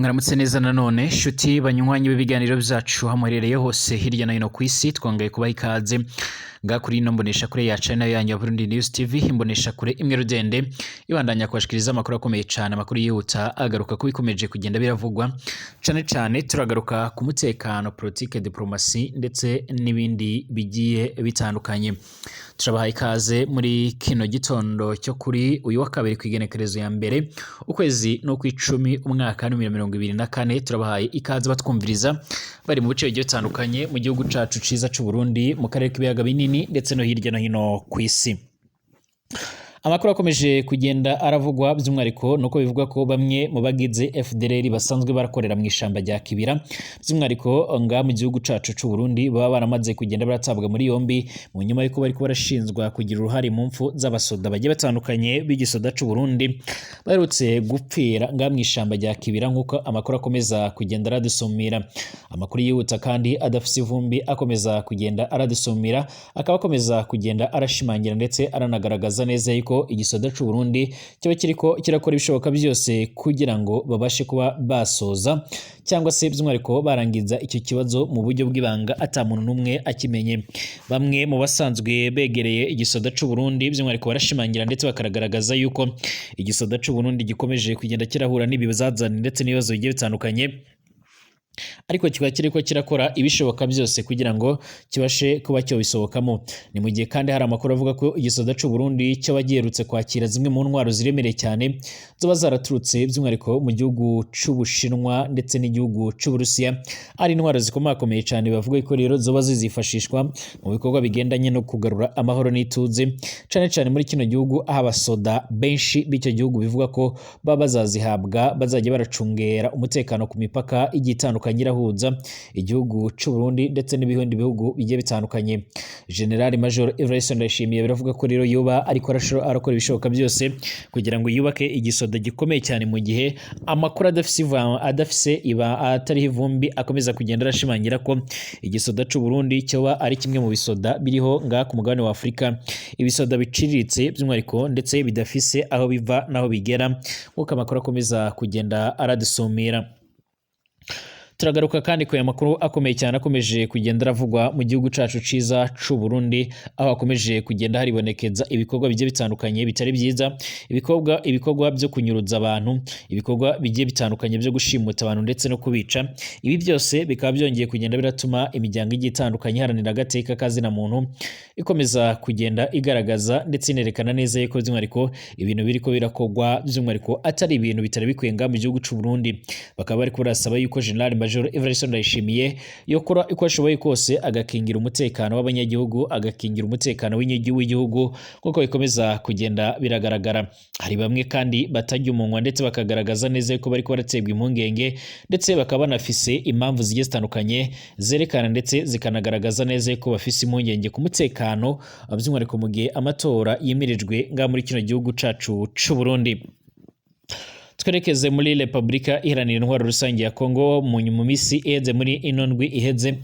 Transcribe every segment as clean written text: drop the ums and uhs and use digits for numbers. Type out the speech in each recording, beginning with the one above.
Mwaramutse neza nanone shuti banywanyi b'ibiganiro byacu hamuherereye hose hirya no hino ku isi, twongeye kubaha ikaze nga kuri ino mbonesha kure ya channel yanyu ya Burundi News TV, imbonesha kure imwe rudende ibandanya kubashikiriza amakuru akomeye cyane, amakuru yihuta agaruka ku bikomeje kugenda biravugwa cane cane. Turagaruka ku mutekano, politike, diplomasi ndetse n'ibindi bigiye bitandukanye. Turabaha ikaze muri kino gitondo cyo kuri uyu wa kabiri, ku igenekerezo ya mbere ukwezi no kw'icumi umwaka wa 2024. Turabahaye ikaze batwumviriza bari mu bice bigiye bitandukanye mu gihugu cacu ciza c'u Burundi, mu karere k'ibiyaga binini ndetse no hirya no hino ku isi. Amakuru akomeje kugenda aravugwa by'umwihariko nuko bivugwa ko bamwe mu bagize FDLR basanzwe barakorera mu ishamba rya Kibira, by'umwihariko nga mu gihugu cacu c'u Burundi, baba baramaze kugenda baratabwa muri yombi mu nyuma y'uko bariko barashinzwa kugira uruhare mu mfu z'abasoda bagiye batandukanye b'igisoda c'u Burundi baherutse gupfira nga mu ishamba rya Kibira, nk'uko amakuru akomeza kugenda aradusumira. Amakuru yihuta kandi adafise ivumbi akomeza kugenda aradusumira, akaba akomeza kugenda arashimangira ndetse aranagaragaza neza yuko igisoda c'u Burundi kiba kiriko kirakora ibishoboka byose kugira ngo babashe kuba basoza cyangwa se by'umwihariko barangiza icyo kibazo mu buryo bw'ibanga ata muntu n'umwe akimenye. Bamwe mu basanzwe begereye igisoda c'u Burundi by'umwihariko barashimangira ndetse bakaragaragaza yuko igisoda c'u Burundi gikomeje kugenda kirahura n'ibizazane ndetse n'ibibazo bigiye bitandukanye, ariko kikaba kiriko kirakora ibishoboka byose kugira ngo kibashe kuba cyobisohokamo. Ni mu gihe kandi hari amakuru avuga ko igisoda c'u Burundi cyoba giherutse kwakira zimwe mu ntwaro ziremereye cyane zoba zaraturutse by'umwihariko mu gihugu c'Ubushinwa ndetse n'igihugu c'Uburusiya, ari intwaro zikomakomeye cyane. Bavuga ko rero zoba zizifashishwa mu bikorwa bigendanye no kugarura amahoro n'ituze, cane cane muri kino gihugu, aho abasoda benshi b'icyo gihugu bivuga ko baba bazazihabwa, bazajya baracungera umutekano ku mipaka igiye itandukanye irahuza igihugu c'u Burundi ndetse n'ibindi bihugu bigiye bitandukanye. General Major Evariste Ndayishimiye biravuga ko rero yoba ariko arakora ibishoboka byose kugira ngo yubake igisoda gikomeye cyane, mu gihe amakuru adafise iba atariho ivumbi akomeza kugenda arashimangira ko igisoda c'u Burundi cyoba ari kimwe mu bisoda biriho ngaha ku mugabane wa Afurika, ibisoda biciriritse by'umwihariko ndetse bidafise aho biva n'aho bigera, nk'uko amakuru akomeza kugenda aradusumira. Turagaruka kandi ku makuru akomeye cyane akomeje kugenda aravugwa mu gihugu cacu ciza c'u Burundi, aho hakomeje kugenda haribonekeza ibikorwa bigiye bitandukanye bitari byiza, ibikorwa byo kunyuruza abantu, ibikorwa bigiye bitandukanye byo gushimuta abantu ndetse no kubica. Ibi byose bikaba byongeye kugenda biratuma imiryango igiye itandukanye iharanira agateka kazina muntu ikomeza kugenda igaragaza ndetse inerekana neza yuko by'umwihariko ibintu biriko birakorwa by'umwihariko atari ibintu bitari bikwiye ngaha mu gihugu c'u Burundi. Bakaba bariko barasaba yuko General Major Evariste Ndayishimiye yokora uko ashoboye kose agakingira umutekano w'abanyagihugu, agakingira umutekano w'igihugu, nk'uko bikomeza kugenda biragaragara. Hari bamwe kandi batarya umunwa ndetse bakagaragaza neza yuko bariko baraterwa impungenge, ndetse bakaba banafise impamvu zigiye zitandukanye zerekana ndetse zikanagaragaza neza yuko bafise impungenge ku mutekano, by'umwihariko mu gihe amatora yimirijwe ngaha muri kino gihugu cacu c'u Burundi. Twerekeze muri Repubulika Iharanira Intwaro Rusange ya Kongo. Mu misi iheze, muri ino ndwi iheze,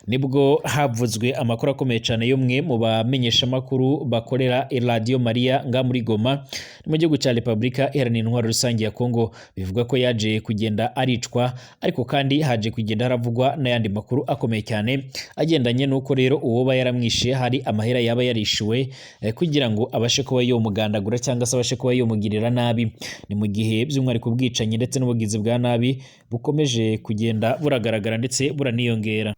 nibwo havuzwe amakuru akomeye cyane y'umwe mu bamenyeshamakuru bakorera Radio Maria nga muri Goma mu gihugu cya Repubulika Iharanira Intwaro Rusange ya Kongo. Bivuga ko yaje kugenda aricwa, ariko kandi haje kugenda haravugwa n'ayandi makuru akomeye cyane agendanye n'uko rero uwoba yaramwishe hari amahera yaba yarishuwe kugira ngo abashe kuba yomugandagura cyangwa se abashe kuba yomugirira nabi. Ni mu gihe by'umwihariko ubwicanyi ndetse n'ubugizi bwa nabi bukomeje kugenda buragaragara ndetse buraniyongera.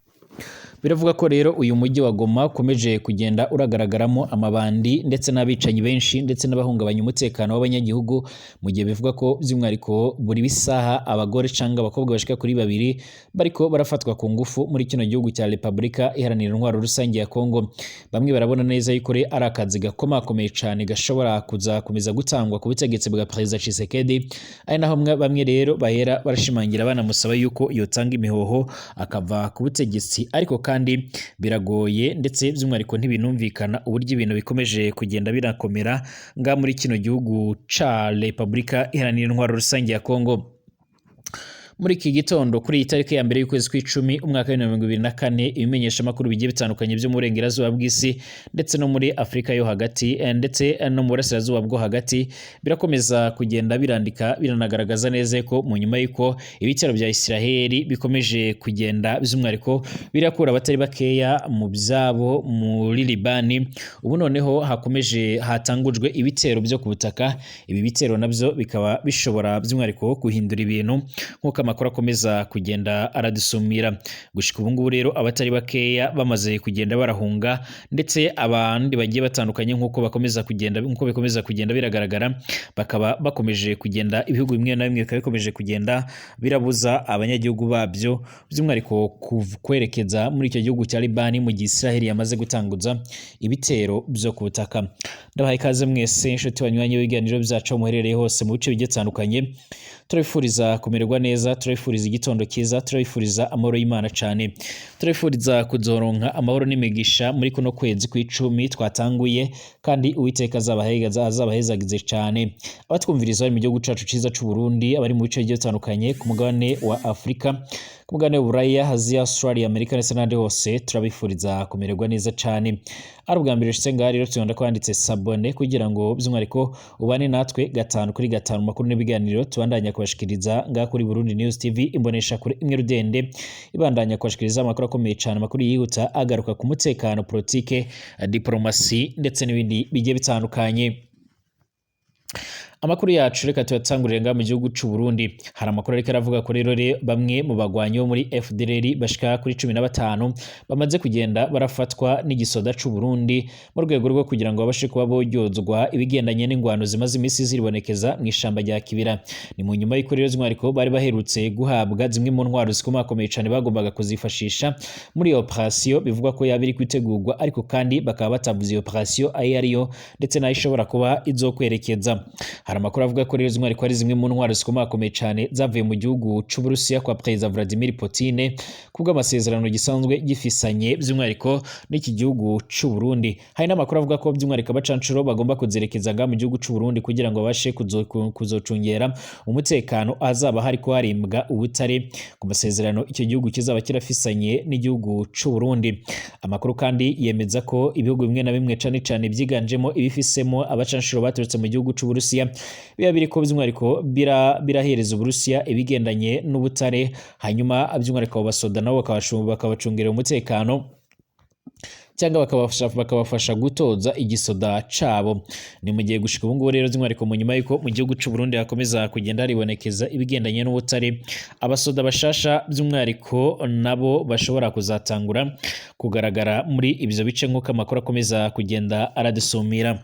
Biravuga ko rero uyu mujyi wa Goma ukomeje kugenda uragaragaramo amabandi ndetse n'abicanyi benshi ndetse n'abahungabanya umutekano w'abanyagihugu, mu gihe bivuga ko by'umwihariko buri bisaha abagore cyangwa abakobwa bashika kuri babiri bariko barafatwa ku ngufu muri kino gihugu cya Repubulika Iharanira Intwaro Rusange ya Kongo. Bamwe barabona neza yuko rero ari akazi gakomakomeye cyane gashobora kuzakomeza gutangwa ku butegetsi bwa Perezida Tshisekedi, ari naho bamwe rero bahera barashimangira banamusaba yuko yotanga imihoho akava ku butegetsi. Ariko kandi biragoye ndetse by'umwihariko ntibinumvikana uburyo ibintu bikomeje kugenda birakomera nga muri kino gihugu ca Repubulika Iharanira Intwaro Rusange ya Kongo. Muri iki gitondo kuri iyi tariki ya mbere y'ukwezi kw'icumi umwaka wa 2024, ibimenyeshamakuru bigiye bitandukanye byo mu burengerazuba bw'isi ndetse no muri Afurika yo hagati ndetse no mu burasirazuba bwo hagati birakomeza kugenda birandika, biranagaragaza neza ko mu nyuma y'uko ibitero bya Israheli bikomeje kugenda by'umwihariko birakura abatari bakeya mu byabo muri Libani, ubu noneho hakomeje hatangujwe ibitero byo ku butaka. Ibi bitero nabyo bikaba bishobora by'umwihariko guhindura ibintu nk'uko amakuru akomeza kugenda aradusumira. Gushika ubu ngubu rero abatari bakeya bamaze kugenda barahunga, ndetse abandi bagiye batandukanye nk'uko bakomeza kugenda, nk'uko bikomeza kugenda biragaragara, bakaba bakomeje kugenda, ibihugu bimwe na bimwe bikaba bikomeje kugenda birabuza abanyagihugu babyo by'umwihariko kwerekeza muri icyo gihugu cya Libani mu gihe Israel yamaze gutanguza ibitero byo ku butaka. Ndabahaye ikaze mwese inshuti banywanyi b'ibiganiro byacu aho muherereye hose mu bice bigiye bitandukanye. Turabifuriza kumererwa neza, turabifuriza igitondo cyiza, turabifuriza amahoro y'Imana cyane, turabifuriza kuzoronka amahoro n'imigisha muri kuno kwezi kw'icumi twatanguye, kandi Uwiteka azabahezagize cyane. Abatwumviriza bari mu gihugu cacu ciza c'u Burundi, abari mu bice bigiye bitandukanye ku mugabane wa Afurika, ku mugabane w'Uburaya, Aziya, Australia, Amerika ndetse n'ahandi hose, turabifuriza kumererwa neza cyane. Ari ubwa mbere ushitse ngaha rero, tugenda kwanditse s'abonner kugira ngo by'umwihariko ubane natwe gatanu kuri gatanu mu makuru n'ibiganiro tubandanya kubashikiriza ngaha kuri Burundi News TV, imbonesha kure imwe rudende ibandanya kubashikiriza amakuru akomeye cyane, amakuru yihuta agaruka ku mutekano, politike, diplomasi ndetse n'ibindi bigiye bitandukanye. Amakuru yacu reka tuyatangurire ngaha mu gihugu c'u Burundi. Hari amakuru ariko aravuga ko rero bamwe mu bagwanyi bo muri FDLR bashika kuri 15 bamaze kugenda barafatwa n'igisoda c'u Burundi mu rwego rwo kugira ngo babashe kuba boryozwa ibigendanye n'ingwano zimaze iminsi ziribonekeza mu ishamba rya Kibira. Ni mu nyuma y'uko rero by'umwihariko bari baherutse guhabwa zimwe mu ntwaro zikomakomeye cane bagombaga kuzifashisha muri iyo operation bivugwa ko yaba iri kwitegurwa, ariko kandi bakaba batavuze iyo operation ayo ariyo ndetse n'aho ishobora kuba izokwerekeza. Hari amakuru avuga ko rero by'umwihariko ari zimwe mu ntwaro zikomakomeye cane zavuye mu gihugu c'Uburusiya kwa Perezida Vladimir Putin kubw'amasezerano gisanzwe gifisanye by'umwihariko n'iki gihugu c'u Burundi. Hari n'amakuru avuga ko by'umwihariko abacancuro bagomba kuzerekeza ngaha mu gihugu c'u Burundi kugira ngo babashe kuzocungera umutekano ahazaba hariko harimbwa ubutare ku masezerano icyo gihugu kizaba kirafisanye n'igihugu c'u Burundi. Amakuru kandi yemeza ko ibihugu bimwe na bimwe cane cane byiganjemo ibifisemo abacancuro baturutse mu gihugu c'u Burusiya biba biriko by'umwihariko birahereza Uburusiya ibigendanye n'ubutare, hanyuma by'umwihariko abo basoda nabo bakabacungira umutekano cyangwa bakabafasha gutoza igisoda cabo. Ni mu gihe gushika ubu ngubu rero by'umwihariko mu nyuma y'uko mu gihugu c'u Burundi hakomeza kugenda haribonekeza ibigendanye n'ubutare, abasoda bashasha by'umwihariko nabo bashobora kuzatangura kugaragara muri ibyo bice nk'uko amakuru akomeza kugenda aradusumira.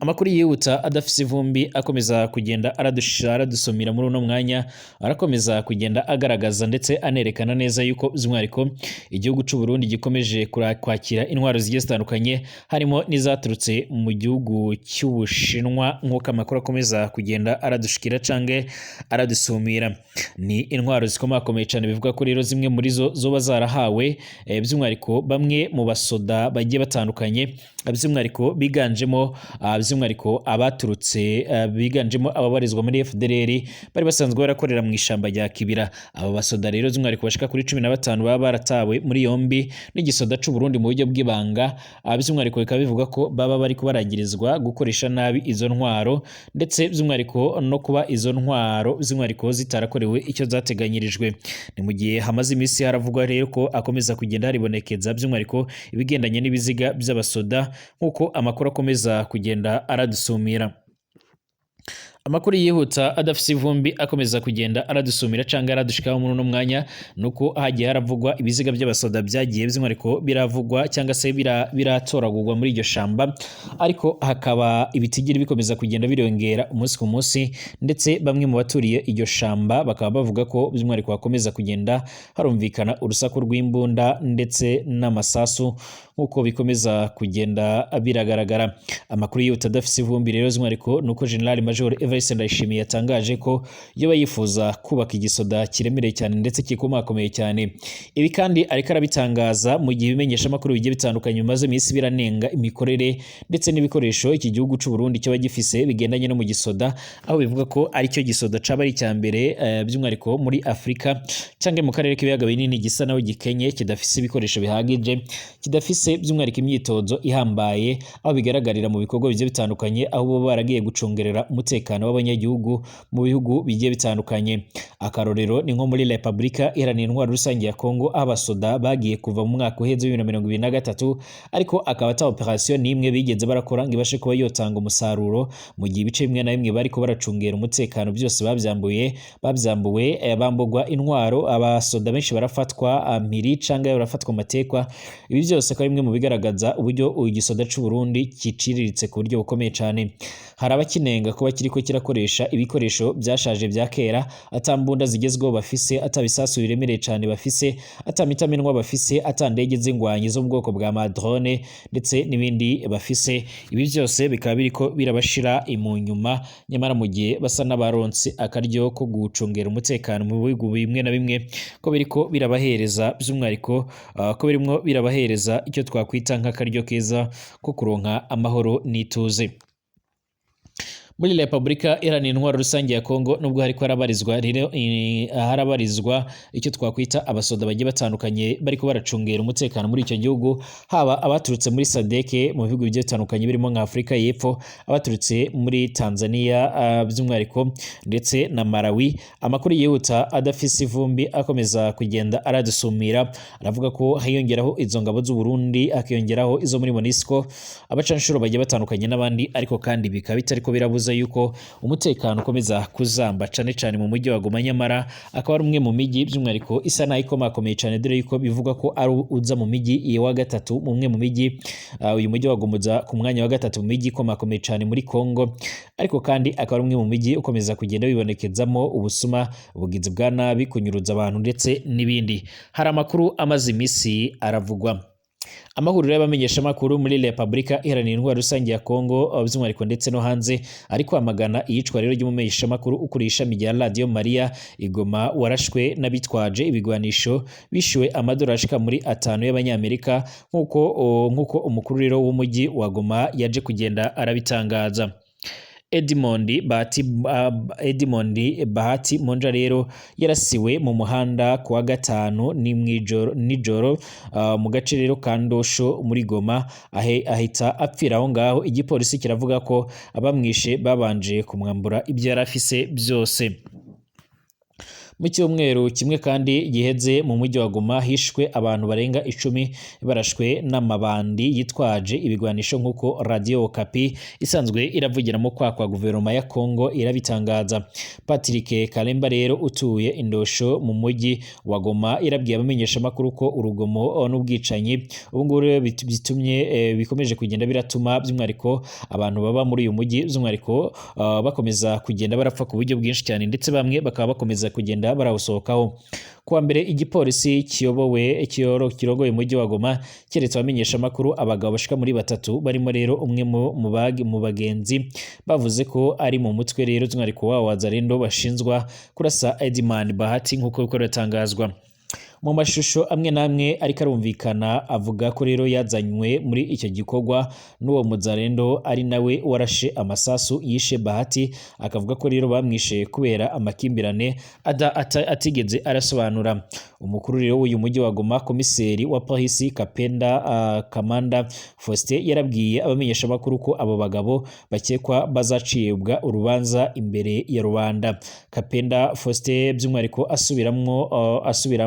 Amakuru yihuta adafise ivumbi akomeza kugenda aradusumira muri uno mwanya, arakomeza kugenda agaragaza ndetse anerekana neza yuko by'umwihariko igihugu c'u Burundi gikomeje kwakira intwaro zigiye zitandukanye, harimo n'izaturutse mu gihugu cy'Ubushinwa nk'uko amakuru akomeza kugenda aradushikira canke aradusumira. Ni intwaro zikomakomeye cyane, bivuga ko rero zimwe muri zo zoba zarahawe by'umwihariko bamwe mu basoda bagiye batandukanye, by'umwihariko biganjemo by'umwihariko abaturutse biganjemo ababarizwa muri FDLR bari basanzwe barakorera mu ishamba rya Kibira. Aba basoda rero by'umwihariko bashika kuri 15 baba baratawe muri yombi n'igisoda c'u Burundi mu buryo bw'ibanga, by'umwihariko bikaba bivuga ko baba bari kubaragirizwa gukoresha nabi izo ntwaro, ndetse by'umwihariko no kuba izo ntwaro by'umwihariko zitarakorewe icyo zateganyirijwe. Ni mu gihe hamaze iminsi haravugwa rero ko akomeza kugenda haribonekeza by'umwihariko ibigendanye n'ibiziga by'abasoda nk'uko amakuru akomeza kugenda aradusumira. Amakuru yihuta adafise ivumbi akomeza kugenda aradusumira canke aradushikaho muri uno mwanya nuko hagiye haravugwa ibiziga by'abasoda byagiye by'umwihariko biravugwa cyangwa se biratoragurwa muri iryo shamba, ariko hakaba ibitigiri bikomeza kugenda birongera umunsi ku munsi, ndetse bamwe mu baturiye iryo shamba bakaba bavuga ko by'umwihariko hakomeza kugenda harumvikana urusaku rw'imbunda ndetse n'amasasu nk'uko bikomeza kugenda biragaragara. Amakuru yihuta adafise ivumbi rero by'umwihariko nuko General Major Evariste Ndayishimiye yatangaje ko yoba yifuza kubaka igisoda kiremereye cyane ndetse kikomakomeye cyane. Ibi kandi ariko arabitangaza mu gihe ibimenyeshamakuru bigiye bitandukanye bimaze iminsi biranenga imikorere ndetse n'ibikoresho iki gihugu c'u Burundi kiba gifise bigendanye no mu gisoda, aho bivuga ko aricyo gisoda caba ari icya mbere by'umwihariko muri Afurika cyangwa mu karere k'ibiyaga binini gisa naho gikenye, kidafise ibikoresho bihagije, kidafise by'umwihariko imyitozo ihambaye, aho bigaragarira mu bikorwa bigiye bitandukanye aho baba baragiye gucungerera umutekano w'abanyagihugu mu bihugu bigiye bitandukanye. Akarorero ni nko muri Repubulika Iharanira Intwaro Rusange ya Kongo, aho abasoda bagiye kuva mu mwaka uheze 2023, ariko akaba ata operation n'imwe bigeze barakora ngo ibashe kuba yotanga umusaruro, mu gihe ibice bimwe na bimwe bariko baracungera umutekano byose babyambuwe, bambugwa intwaro, abasoda benshi barafatwa mpiri canke barafatwa matekwa. Ibi byose akaba bimwe mu bigaragaza uburyo igisoda c'u Burundi kiciriritse ku buryo bukomeye cane. Hari abakinenga kuba kiriko kirakoresha ibikoresho byashaje bya kera, ata mbunda zigezweho bafise, ata bisasu biremereye cane bafise, ata mitamenwa bafise, ata ndege z'ingwanyi zo mu bwoko bwa madrone ndetse n'ibindi bafise. Ibi byose bikaba biriko birabashira mu nyuma, nyamara mu gihe basa n'abaronse akaryo ko gucungera umutekano mu bihugu bimwe na bimwe, ko biriko birabahereza by'umwihariko ko birimwo birabahereza icyo twakwita nk'akaryo keza ko kuronka amahoro n'ituze. Muri Repubulika Iharanira Intwaro Rusange ya Kongo, nubwo hariko harabarizwa rero harabarizwa icyo twakwita abasoda bagiye batandukanye bariko baracungera umutekano muri icyo gihugu, haba abaturutse muri SADC mu bihugu bigiye bitandukanye birimo nka Afurika y'Epfo, abaturutse muri Tanzania by'umwihariko ndetse na Malawi. Amakuru yihuta adafise ivumbi akomeza kugenda aradusumira, aravuga ko hiyongeraho izo ngabo z'u Burundi, hakiyongeraho izo muri MONUSCO, abacanshuro bagiye batandukanye n'abandi, ariko kandi bikaba bitariko birabuza yuko umutekano ukomeza kuzamba cane cane mu mujyi wa Goma, nyamara akaba ari umwe mu mijyi by'umwihariko isa naho ikomakomeye cane, dore yuko bivugwa ko ari uza mu mijyi wa gatatu mu mwe mu mijyi uyu mujyi wa Goma uza ku mwanya wa gatatu mu mijyi ikomakomeye cane muri Kongo, ariko kandi akaba ari umwe mu mijyi ukomeza kugenda wibonekezamo ubusuma, ubugizi bwa nabi, kunyuruza abantu ndetse n'ibindi. Hari amakuru amaze iminsi aravugwa. Amahuriro y'abamenyeshamakuru muri Repubulika Iharanira Intwaro Rusange ya Kongo by'umwihariko ndetse no hanze ari kwamagana iyicwa rero ry'umumenyeshamakuru ukuriye ishami rya Radio Maria Igoma warashwe n'abitwaje ibigwanisho bishyuwe amadolari ashika muri 5 y'abanyamerika, nk'uko umukuru rero w'umujyi wa Goma yaje kugenda arabitangaza. Edmond Bahati Monja rero yarasiwe mu muhanda kuwa gatanu ni mwijoro nijoro mu gace rero ka Ndosho muri Goma, ahita apfira aho ngaho. Igipolisi kiravuga ko abamwishe babanje kumwambura ibyo yari afise byose. Mu cyumweru kimwe kandi giheze mu mujyi wa Goma hishwe abantu barenga 10 barashwe n'amabandi yitwaje ibigwanisho, nk'uko Radio Okapi isanzwe iravugiramo kwa guverinoma ya Kongo irabitangaza. Patrick Kalemba rero utuye Indosho mu mujyi wa Goma irabwiye abamenyeshamakuru ko urugomo n'ubwicanyi ubu ngubu rero bitumye bikomeje kugenda biratuma by'umwihariko abantu baba muri uyu mujyi by'umwihariko bakomeza kugenda barapfa ku buryo bwinshi cyane, ndetse bamwe bakaba bakomeza kugenda barawusohokaho. Kuwa mbere igipolisi kiyobowe kirongoye umujyi wa Goma keretse abamenyeshamakuru abagabo bashika muri 3 barimo rero umwe mu bagenzi bavuze ko ari mu mutwe rero by'umwihariko wa Wazalendo bashinzwa kurasa Edmond Bahati, nk'uko biko biratangazwa mu mashusho amwe namwe ariko arumvikana. Avuga ko rero yazanywe muri icyo gikorwa n'uwo Muzalendo ari nawe warashe amasasu yishe Bahati, akavuga ko rero bamwishe kubera amakimbirane atigeze arasobanura. Umukuru rero w'uyu mujyi wa Goma, komiseri wa polisi Kapenda Kamanda Faustin, yarabwiye abamenyeshamakuru ko abo bagabo bakekwa bazacibwa urubanza imbere ya rubanda. Kapenda Faustin by'umwihariko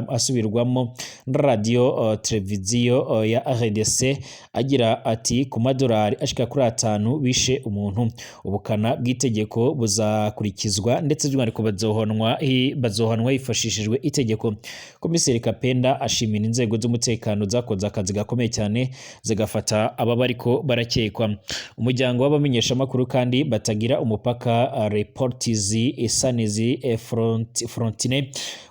asubirwamo na radio televiziyo ya RDC agira ati ku madolari ashika kuri 5 bishe umuntu, ubukana bw'itegeko buzakurikizwa ndetse by'umwihariko bazohanwa hifashishijwe itegeko. Komiseri Kapenda ashimira inzego z'umutekano zakoze akazi gakomeye cyane zigafata aba bariko barakekwa. Umuryango w'abamenyeshamakuru kandi batagira umupaka Reporters Sans Frontières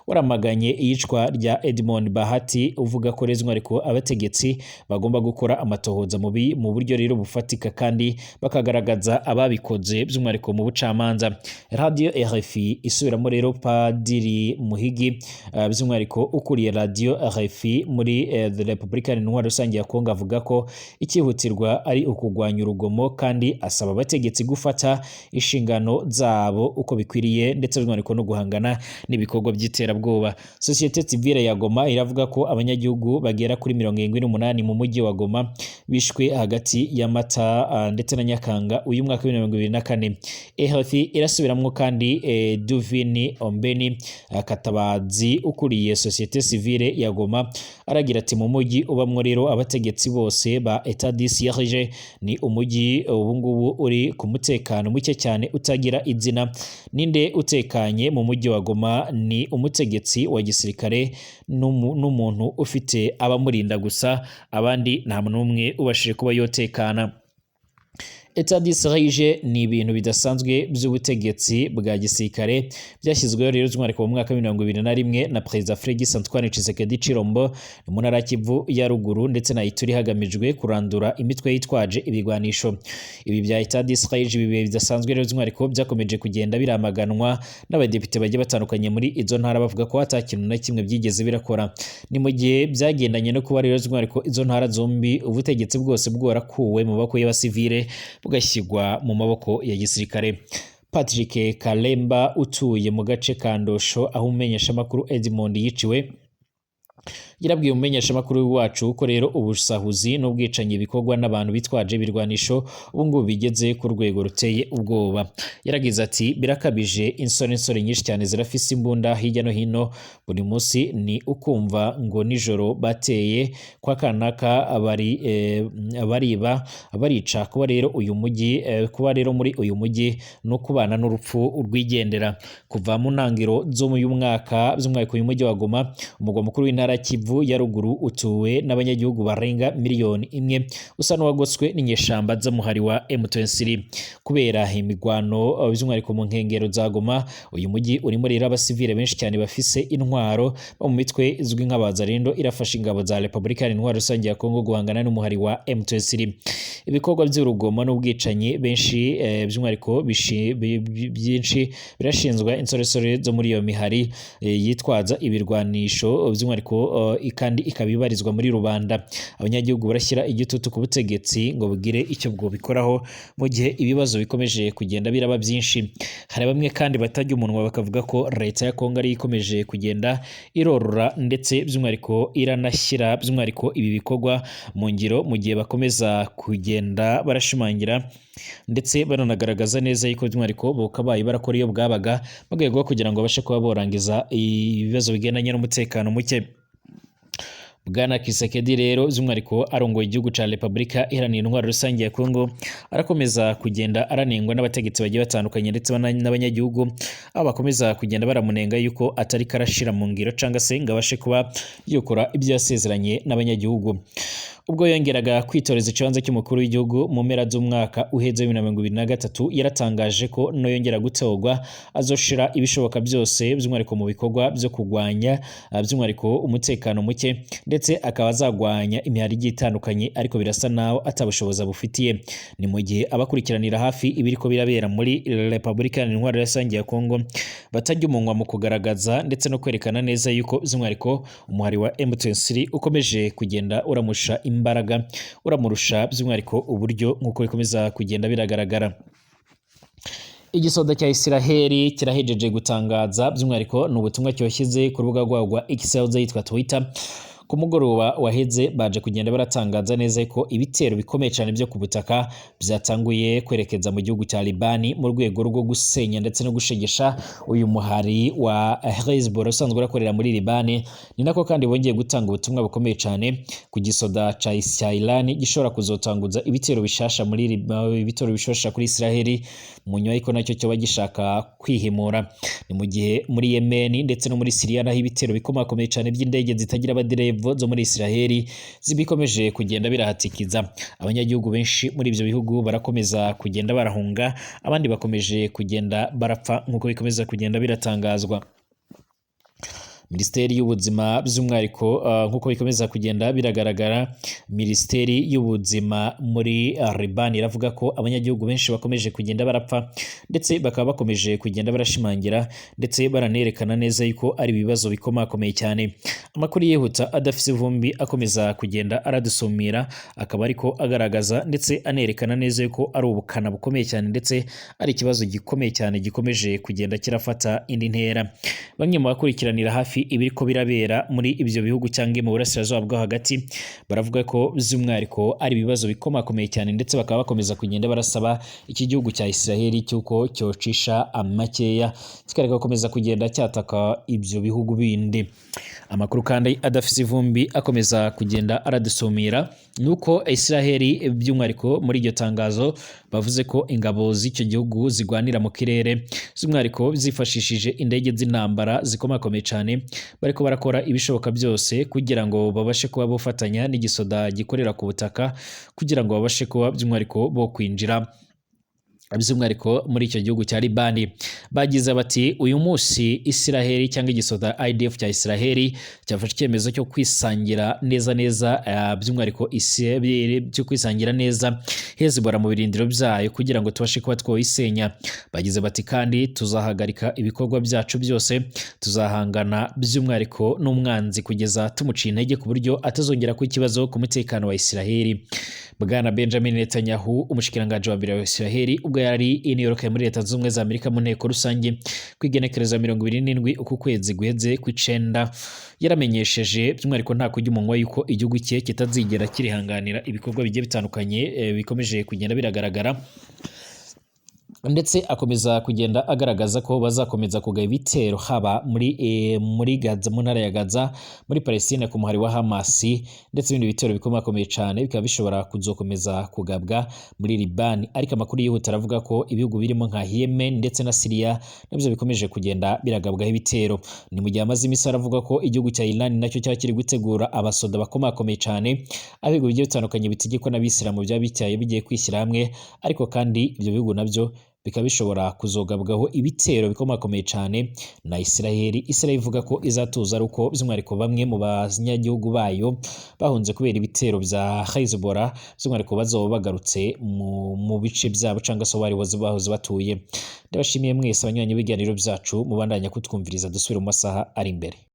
waramaganye iyicwa rya Edmond Bahati uvuga ko rero ariko abategetsi bagomba gukora amatohoza mu buryo rero bufatika kandi bakagaragaza ababikoze by'umwihariko mu bucamanza. Radio RFI isubiramo rero Padiri Muhigi, by'umwihariko ukuriye Radio RFI muri Repubulika Intwaro Rusange ya Kongo, avuga ko icyihutirwa ari ukugwanya urugomo kandi asaba abategetsi gufata inshingano zabo uko bikwiriye ndetse by'umwihariko no guhangana n'ibikorwa by'iterabwoba. Société civile ya Goma iravuga ko abanyagihugu bagera kuri 78 mu mujyi wa Goma bishwe hagati ya Mata ndetse na Nyakanga uyu mwaka wa 2024. RFI irasubiramwo kandi Duvini Ombeni Katabazi ukuriye Société civile ya Goma aragira ati: "Mu mujyi ubamwo rero abategetsi bose ba état de siège, ni umujyi ubu ngubu uri ku mutekano muke cyane utagira izina. Ninde utekanye mu mujyi wa Goma? Ni umutegetsi wa gisirikare n'umuntu ufite abamurinda gusa, abandi nta muntu n'umwe ubashije kuba yotekana." État de siège ni ibintu bidasanzwe by'ubutegetsi bwa gisirikare byashyizweho rero by'umwihariko mu mwaka wa 2021 na Perezida Félix Antoine Tshisekedi Tshilombo mu ntara ya Kivu ya ruguru ndetse na Ituri, hagamijwe kurandura imitwe yitwaje ibigwanisho. Ibi bya état de siège, ibi bihe bidasanzwe rero by'umwihariko, byakomeje kugenda biramaganwa n'abadepite bagiye batandukanye muri izo ntara, bavuga ko ata kintu na kimwe byigeze birakora. Ni mu gihe byagendanye no kuba rero by'umwihariko izo ntara zombi ubutegetsi bwose bwarakuwe mu maboko y'abasivile bugashyirwa mu maboko ya gisirikare. Patrick Kalemba utuye mu gace ka Ndosho aho umumenyeshamakuru Edmond yiciwe, yarabwiye umumenyeshamakuru wacu ko rero ubusahuzi n'ubwicanyi bikorwa n'abantu bitwaje ibirwanisho ubu ngubu bigeze ku rwego ruteye ubwoba. Yaragize ati: "Birakabije, insore nyinshi cyane zirafise imbunda hirya no hino. Buri munsi ni ukumva ngo nijoro bateye kwa kanaka, bari bariba, barica. Kuba rero uyu mujyi kuba rero muri uyu mujyi no kubana n'urupfu rwigendera." Kuva mu ntangiro zo mu uyu mwaka, by'umwihariko uyu mujyi wa Goma, umugwa mukuru w'intara ya Kivu ya ruguru, utuwe n'abanyagihugu barenga miliyoni 1, usa n'uwagoswe n'inyeshamba z'umuhari wa M23 kubera imigwano by'umwihariko mu nkengero za Goma. Uyu mujyi urimo rero abasivile benshi cyane bafise intwaro bo mu mitwe izwi nk'abazarindo irafasha ingabo za Repubulika Iharanira Rusange ya Kongo guhangana n'umuhari wa M23. Ibikorwa by'urugomo n'ubwicanyi benshi by'umwihariko byinshi birashinzwa insoresore zo muri iyo mihari yitwaza ibirwanisho by'umwihariko kandi ikaba ibarizwa muri rubanda. Abanyagihugu barashyira igitutu ku butegetsi ngo bugire icyo bwobikoraho mu gihe ibibazo bikomeje kugenda biraba byinshi. Hari bamwe kandi batajya umunwa bakavuga ko leta ya Kongo ariyo ikomeje kugenda irorora ndetse by'umwihariko iranashyira by'umwihariko ibi bikorwa mu ngiro, mu gihe bakomeza kugenda barashimangira ndetse bananagaragaza neza yuko by'umwihariko bakabaye barakora iyo bwabaga mu rwego rwo kugira ngo babashe kuba borangiza ibibazo bigendanye n'umutekano muke. Bwana Tshisekedi rero by'umwihariko arongoye igihugu ca Repubulika Iharanira Intwaro Rusange ya Kongo, arakomeza kugenda aranengwa n'abategetsi bagiye batandukanye ndetse n'abanyagihugu, aho bakomeza kugenda baramunenga yuko atari karashira mu ngiro cangwa se ngo abashe kuba yokora ibyo yasezeranye n'abanyagihugu. Ubwo yongeraga kwitoreza ikibanza cy'umukuru w'igihugu mu mpera z'umwaka uheze 2023, yaratangaje ko no yongera gutorwa azoshira ibishoboka byose by'umwihariko mu bikorwa byo kurwanya by'umwihariko umutekano muke, ndetse akaba azagwanya imihari igiye itandukanye, ariko birasa naho atabushobozi bufitiye. Ni mu gihe abakurikiranira hafi ibiriko birabera muri Repubulika Iharanira Intwaro Rusange ya Kongo batajya umunwa mu kugaragaza ndetse no kwerekana neza yuko by'umwihariko umuhari wa M23 ukomeje kugenda uramusha imbaraga, uramurusha by'umwihariko uburyo, nk'uko bikomeza kugenda biragaragara. Igisoda cya Isiraheli kirahejeje gutangaza, by'umwihariko ni ubutumwa cyoshyize ku rubuga rwabo rwa X yahoze yitwa Twitter ku mugoroba waheze. Baje kugenda baratangaza neza ko ibitero bikomeye cyane byo ku butaka byatanguye kwerekeza mu gihugu cya Libani mu rwego rwo gusenya ndetse no gushegesha uyu muhari wa Hezbollah usanzwe urakorera muri Libani. Ni nako kandi bongeye gutanga ubutumwa bukomeye cyane ku gisoda ca Iran gishobora kuzotanguza ibitero bishasha muri ibitero bishasha kuri Israeli mu nyuma y'uko nacyo cyoba gishaka kwihimura. Ni mu gihe muri Yemen ndetse no muri Syria naho ibitero bikomakomeye cyane by'indege zitagira abaderevu zo muri Israeli zibikomeje kugenda birahatikiza. Abanyagihugu benshi muri ibyo bihugu barakomeza kugenda barahunga, abandi bakomeje kugenda barapfa, nk'uko bikomeza kugenda biratangazwa. Minisiteri y'ubuzima by'umwihariko, nk'uko bikomeza kugenda biragaragara, Minisiteri y'ubuzima muri Liban iravuga ko abanyagihugu benshi bakomeje kugenda barapfa, ndetse bakaba bakomeje kugenda barashimangira ndetse baranerekana neza yuko ari ibibazo bikomakomeye cyane. Amakuru yihuta adafise ivumbi akomeza kugenda aradusumira akaba ariko agaragaza ndetse anerekana neza yuko ari ubukana bukomeye cyane, ndetse ari ikibazo gikomeye cyane gikomeje kugenda kirafata indi ntera. Bamwe mu bakurikiranira hafi ibiriko birabera muri ibyo bihugu cyangwa mu burasirazuba bwo hagati baravuga ko by'umwihariko ari ibibazo bikomakomeye cyane, ndetse bakaba bakomeza kugenda barasaba iki gihugu cya Israel cy'uko cyocisha amakeya kikareka gukomeza kugenda cyataka ibyo bihugu bindi. Amakuru kandi adafise ivumbi akomeza kugenda aradusumira nuko Israel by'umwihariko muri iryo tangazo bavuze ko ingabo z'icyo gihugu zigwanira mu kirere by'umwihariko zifashishije indege z'intambara zikomakomeye cyane, bariko barakora ibishoboka byose kugira ngo babashe kuba bofatanya n'igisoda gikorera ku butaka kugira ngo babashe kuba by'umwihariko bo kwinjira by'umwihariko muri icyo gihugu cya Libani. Bagize bati: "Uyu munsi Israel cyangwa igisoda IDF cya Israel cyafashe icyemezo cyo kwisangira neza neza, by'umwihariko cyo kwisangira neza Hezbollah mu birindiro byayo kugira ngo tubashe kuba twoyisenya." Bagize bati: "Kandi tuzahagarika ibikorwa byacu byose, tuzahangana by'umwihariko n'umwanzi kugeza tumuciye intege ku buryo atazongera kuba ikibazo ku mutekano wa Israel." Bwana Benjamin Netanyahu, umushikiranganji wa mbere wa Israel, ubwo yari i New York muri Leta Zunze Ubumwe za Amerika mu nteko rusange kwigenekereza 27 uku kwezi guheze kw'icenda, yaramenyesheje by'umwihariko nta kurya umunwa yuko igihugu cye kitazigera kirihanganira ibikorwa bigiye bitandukanye bikomeje kugenda biragaragara, ndetse akomeza kugenda agaragaza ko bazakomeza kugaba ibitero haba muri Gaza, mu ntara ya Gaza muri Palestine, ku muhari wa Hamas, ndetse ibindi bitero bikomakomeye cyane bikaba bishobora kuzokomeza kugabwa muri Liban. Ariko amakuru yihuta aravuga ko ibihugu birimo nka Yemen ndetse na Syria nabyo bikomeje kugenda biragabwaho ibitero. Ni mu gihe amaze iminsi aravuga ko igihugu cya Iran nacyo cyaba kiri gutegura abasoda bakomakomeye cyane, aho ibihugu bigiye bitandukanye bitegekwa n'abisilamu byaba bicyaye bigiye kwishyira hamwe, ariko kandi ibyo bihugu nabyo bikaba bishobora kuzogabwaho ibitero bikomakomeye cyane na Israel. Israel ivuga ko izatuza ari uko by'umwihariko bamwe mu banyagihugu bayo bahunze kubera ibitero bya Hezbollah by'umwihariko bazoba bagarutse mu bice byabo cyangwa se aho bari bahoze batuye. Ndabashimiye mwese abanywanyi b'ibiganiro byacu mubandanya kutwumviriza, dusubire mu masaha ari imbere.